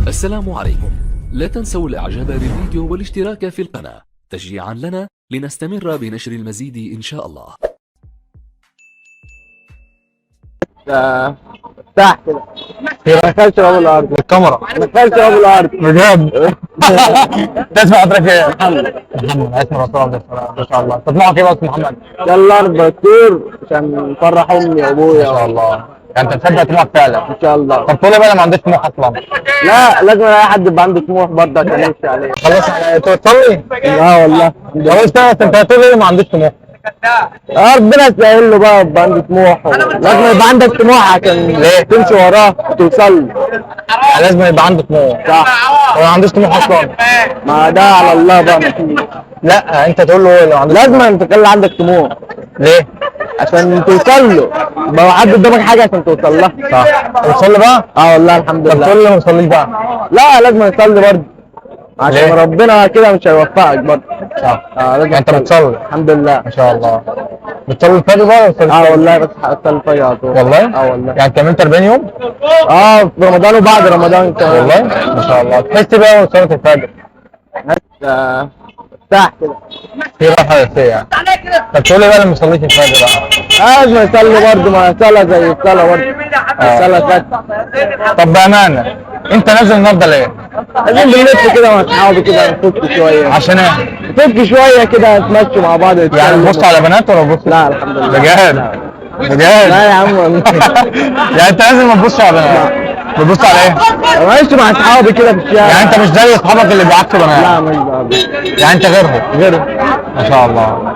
السلام عليكم. لا تنسوا الاعجاب بالفيديو والاشتراك في القناة تشجيعا لنا لنستمر بنشر المزيد ان شاء الله. ارتاح كده. ما دخلش باب الارض. الكاميرا. ما دخلش باب الارض. بجد. تسمع حضرتك ايه؟ محمد. محمد اسم الرسول عليه الصلاة، ما شاء الله. تطمعك ايه بس محمد؟ يلا ارض دكتور عشان نفرح امي وابويا. ما شاء الله، يعني انت تصدق طموحك فعلا. ان شاء الله. طب تقول بقى ما عندوش طموح اصلا؟ لا، لازم اي حد يبقى عنده طموح برضه عشان يمشي عليه. خلاص تصلي؟ اه والله. خلاص انت هتقول ايه ما عندوش طموح؟ ربنا يسهل له بقى، يبقى عنده طموح لازم يبقى عندك طموح عشان ليه؟ تمشي وراه وتوصل له. لازم يبقى عنده طموح. صح. هو ما عندوش طموح اصلا. ما ده على الله بقى، ما فيش. لا انت تقول له لو عندك لازم تخلي عندك طموح. ليه؟ عشان توصل له، يبقى حد قدامك حاجة عشان توصل لها. صح. وصل بقى؟ اه والله الحمد طب لله. تقول له ما تصليش بقى. لا لازم يصلي برضه عشان ليه؟ ربنا كده مش هيوفقك برضه. صح. اه لازم يعني انت تصلي. بتصلي؟ الحمد لله. ما شاء الله. بتصلي الفجر بقى ولا بتصلي؟ اه والله بس اصلي الفجر على طول. والله؟ اه والله. يعني كملت 40 يوم؟ اه في رمضان وبعد رمضان كمان. والله؟ ما شاء الله. تحس بقى وصلاة الفجر؟ ارتاح كده. في راحة نفسية يعني. طب تقول لي بقى لما صليت الفجر بقى؟ لازم يصلي برضه، ما صلاة زي الصلاة برضه. الصلاة فات. طب بأمانة أنت نازل النهارده ليه؟ لازم بنلف كده مع اصحابي كده، نفك شوية. عشان إيه؟ نفك شوية كده، نتمشوا مع بعض، يعني نتكلم. تبص على بنات ولا تبص؟ لا الحمد لله. بجد؟ بجد؟ لا يا عم والله. يعني أنت لازم ما تبصش على بنات. بتبص على إيه؟ ماشي مع اصحابي كده في الشارع. يعني أنت مش زي أصحابك اللي بيعاكسوا بنات. لا مش بقى. يعني أنت غيرهم. غيره. ما شاء الله.